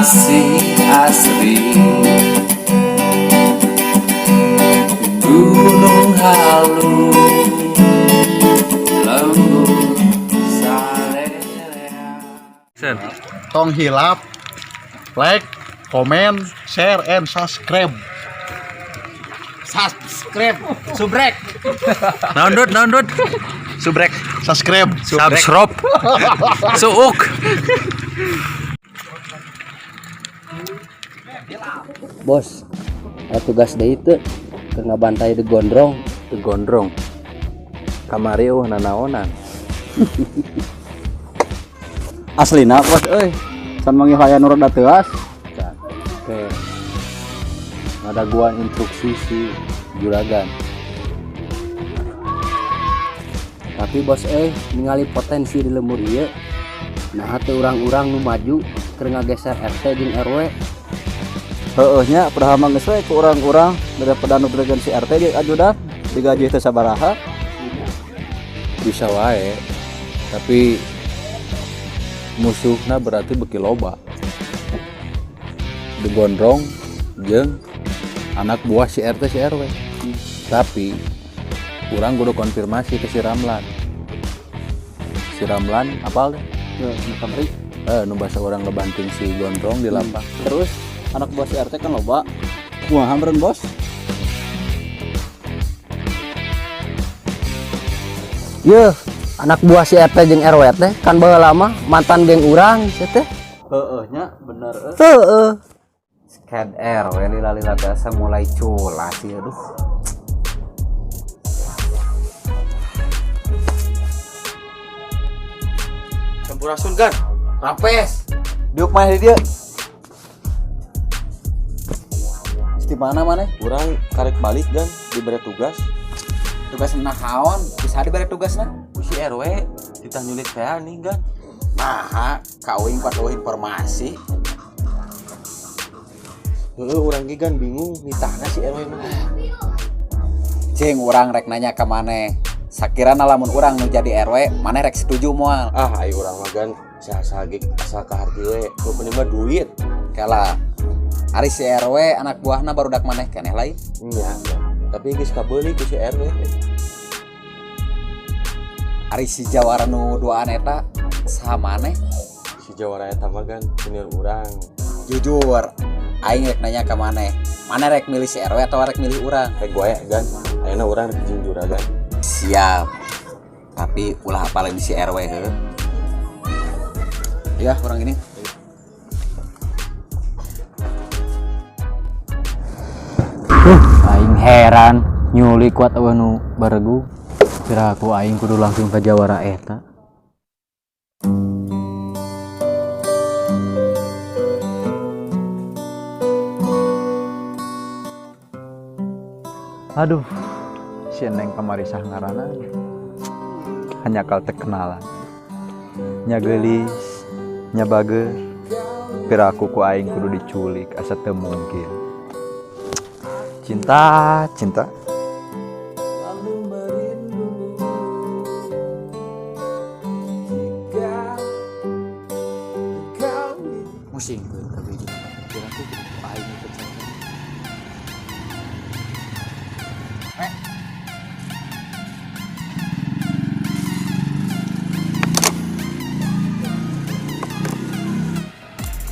Masih asri. Gunung Halu, lembur salerea. Sen. Tong hilap like, comment, share, and subscribe. Subscribe, subrek. Naon, Dut? Naon, Dut? Subrek, subscribe. Subscribe. Suuk. Bos, aya tugas deui teu keur ngabantai The Gondrong? The Gondrong. Kamari euweuh nanaonan. Aslina, bos euy, can manggih aya nu rada teuas. Oke. Ngadaguan instruksi si juragan. Tapi bos euy, ningali potensi di lembur ieu, nah teu urang-urang nu maju keur ngageser RT jeung RW? Heueuh nya, padahal mah geus we ku urang-urang daripada nu juragan si RT jeung ajudan digaji teu sabaraha. Bisa wae. Tapi musuhna berarti beki loba. The Gondrong jeung anak buah si RT si RW. Tapi urang kudu konfirmasi ke si Ramlan. Si Ramlan apal deh? Nu kamari? Eh, nu basa urang ngebanting si Gondrong di lapak. Terus anak buah si RT kan loba, kumaha meureun, bos? Yeuh, anak buah si RT jeung RW teh kan baheula mah mantan geng urang sia teh. Heueuh nya, bener euy. Heeh. Sked RW lila-lila biasa mulai culas sih, aduh. Sampurasun, Gan. Rampes. Diuk maneh di dieu? Di mana maneh? Urang karek balik, Gan, diberi tugas. Tugas naon? Bisa diberi tugasna? Ku si RW titah nyulik teh nih, Gan. Nah, kawin kuat informasi. Heeh, urang ge, Gan, bingung nitahna si RW mah. Cing, urang rek nanya ke maneh. Sakirana lamun urang nu jadi RW, maneh rek setuju moal? Ah, ayo urang mah, Gan, saha ge asal kaharti we, nu penting mah duit. Kela. Ari si RW anak buahna barudak maneh keneh lain? Nya, tapi geus kabeuli ku si RW. Ari si jawara nu duaan eta saha maneh? Si jawara eta mah, Gan, senior urang. Jujur, aing rek nanya ke maneh. Maneh rek milih si RW atau rek milih urang? Rek wae, Gan. Ayeuna urang rek jeung juragan. Siap. Tapi ulah apalin si RW heuh. Ya, orang ini. Aing heran nyuli kuat euweuh nu baregu. Kira aku aing kudu langsung ke jawara eta. Aduh, si Neng kamari sah ngaranna? Hanya kal terkenalan. Nya geulis, nya bager. Piraku ku aing kudu diculik, asa teu mungkin. Cinta, cinta. Lalu merindu jika kau Musingkeun kabeh jeung kira aku kudu aing ikut saya.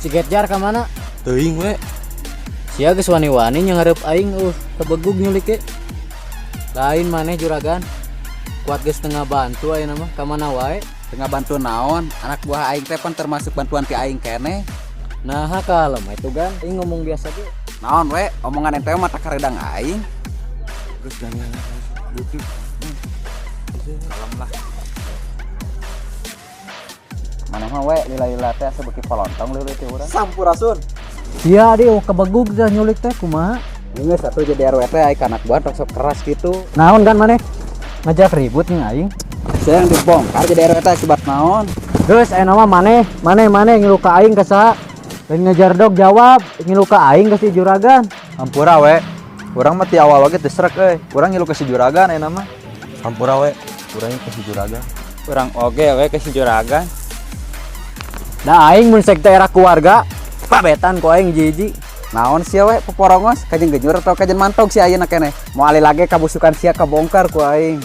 Si Getjar ka mana? Teuing we. Sia geus wani-wani nyangareup aing kebegug nyulik ge. Lain maneh juragan. Kuat geus tengah bantu ayeuna mah ka mana wae. Tengah bantu naon? Anak buah aing teh pan termasuk bantuan ti aing keneh. Nah, kalem itu kan aing ngomong biasa ge. Naon we, omongan ente mah tak karedang aing. Geus, Gan, Gan. Kalem lah. Maneh mah we lila-lila teh asa beuki polontong leuleut teh urang. Sampurasun. Sia di kebegug dah nyulik teh kumaha? Geus atuh jadi RW teh aing ka anak buah tong sok keras gitu. Naon kan maneh? Ngajak ribut nih aing. Saya yang dibongkar jadi RW teh akibat naon? Geus aya nama maneh, maneh maneh ngilu ka aing ka saha? Lain ngejar dog jawab, ngilu ka aing ka si juragan. Hampura we. Urang mah ti awal oge teu srek euy. Urang ngilu ke si juragan ayeuna mah. Hampura we, urang ke si juragan. Urang oge we ke si juragan. Nah aing mun sek daerah keluarga. Pabetan ku aing jiji. Naon sia we poporongos kajen gejur atau kajen mantog si ayeuna keneh. Moal lagi kabusukan sia kabongkar ku aing.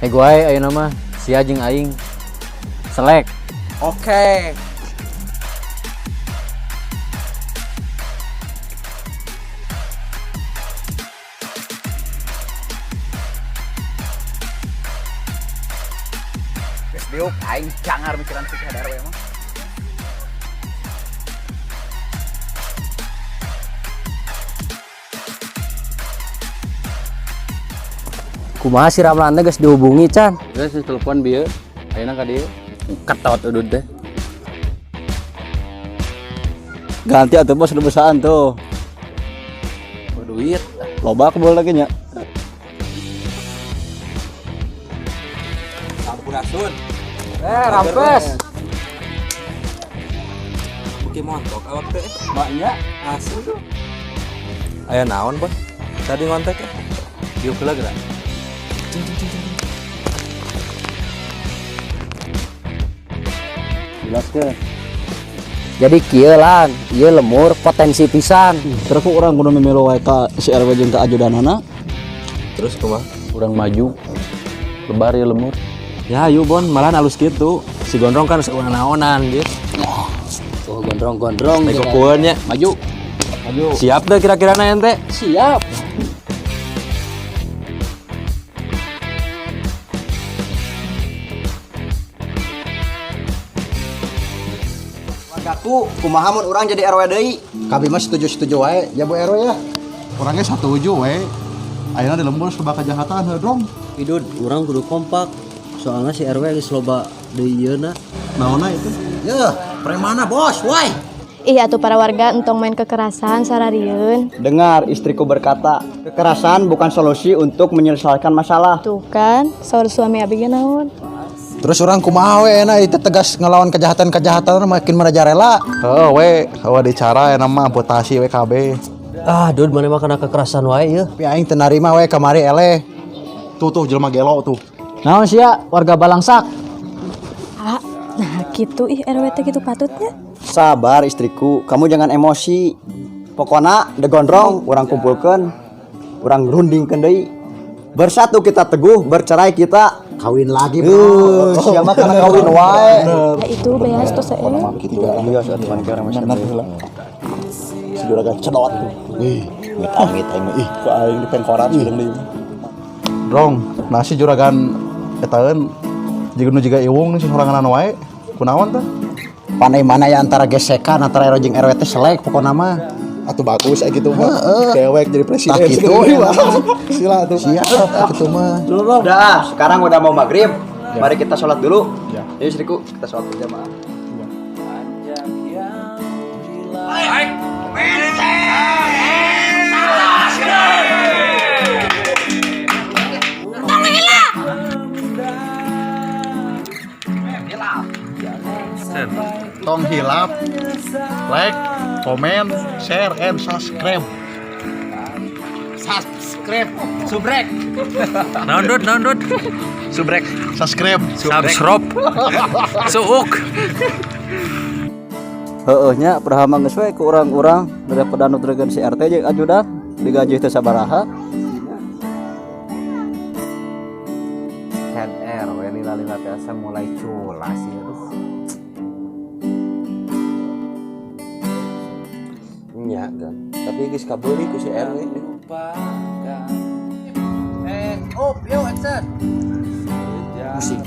Hego wae ayeuna mah sia jeung aing. Selek. Oke. Geus diuk aing cangar mikiran si RW mah. Kumaha si Ramlan teh geus dihubungi can? Geus telepon bieu. Ayeuna ka dieu. Ketot udud teh. Ganti atuh bos nu besaan tuh. Duit. Loba kebol lagi nya. Sampurasun. Rampes. Beuki montok awak teh. Maknya Asli tuh. Aya naon, Bos? Tadi ngontek ya? Diuk heula geura. jelaskeun. Jadi kieu lan, ieu lemur potensi pisan. Terus ku urang kudu mimilo wae ka si RW jeung ka ajudanana. Terus kumaha? Urang maju. Lebar ya lemur. Ya ayo Bon, malahan alus gitu. Si Gondrong kan naonan gitu. Tuh gondrong-gondrong. Nego kueun nya. Maju. Maju. Siap deh kira-kira na ente. Siap. Wargaku, kumaha mun urang jadi RW deui? Kami mah setuju-setuju wae, ya Bu RW ya. Orangnya setuju we. Ayeuna di lembur serba kejahatan heuh dong. Idud, urang kudu kompak. Soalnya si RW geus loba deui ieu na. Naonna itu? Yeuh, premana bos, woi. Ih atuh para warga entong main kekerasan sararieun. Dengar istriku berkata, kekerasan bukan solusi untuk menyelesaikan masalah. Tuh kan, saur suami abi ge naon. Terus orang kumaha we enak itu tegas ngelawan kejahatan-kejahatan makin merajalela. Heuh we, eueuh dicara enak mah amputasi we KB. Ah, Dud, mana mah kana kekerasan wae ieu. Tapi aing teu narima we kamari eleh. Tuh tuh jelema gelo tuh. Naon sia warga Balangsak? Ah, nah gitu ih RW teh gitu patutnya. Sabar istriku, kamu jangan emosi. Pokona de gondrong urang kumpulkeun, urang rundingkeun deui. Bersatu kita teguh, bercerai kita Kawin lagi, bro. Siapa kana kawin wae. Ya itu beas tos eh. Gitu Iya, atuh kan urang masih. Si juragan cedot. Ih, amit aing mah ih, ku aing di pengkoran jeung deui. Dong, nasi juragan etaeun jiga nu jiga iwung nih soranganan wae. Kunaon teh? Pandai mana ya antara gesekan antara RW jeung RW teh selek pokona mah. Atuh bagus kayak gitu mah. Dewek jadi presiden. Tah kitu Sila tuh. Siap gitu mah. Udah, sekarang udah mau maghrib. Mari kita sholat dulu. Ya. Ayo istriku, kita sholat berjamaah. Tong hilap, like, comment, share, and subscribe. Subscribe, subrek. Naon Dud, naon Dud? Subrek, subscribe. Subscribe. Suuk. Heueuh nya padahal mah geus we ku urang-urang daripada nu dragen si RT jeung ajudan digaji teh sabaraha. Head RW lila-lila teh asa mulai culas ya aduh. Nya kan. Tapi geus kabeuli ku si RW. Up, yo action. Musik.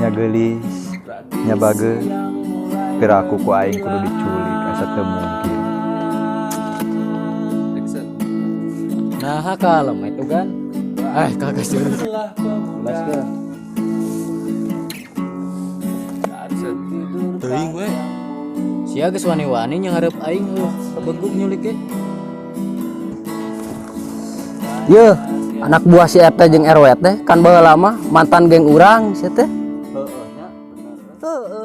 Nya geulis, nya bager. Piraku ku aing kudu diculik asa teu mungkin. Nah, kalem itu kan. Eh, kagak sih. Jelaskeun. Teuing we. Sia geus wani-wani nyanghareup aing kabegug nyulik ge. Yeuh, anak buah si RT jeung RW teh kan baheula mah mantan geng urang sia teh. Heueuh nya bener.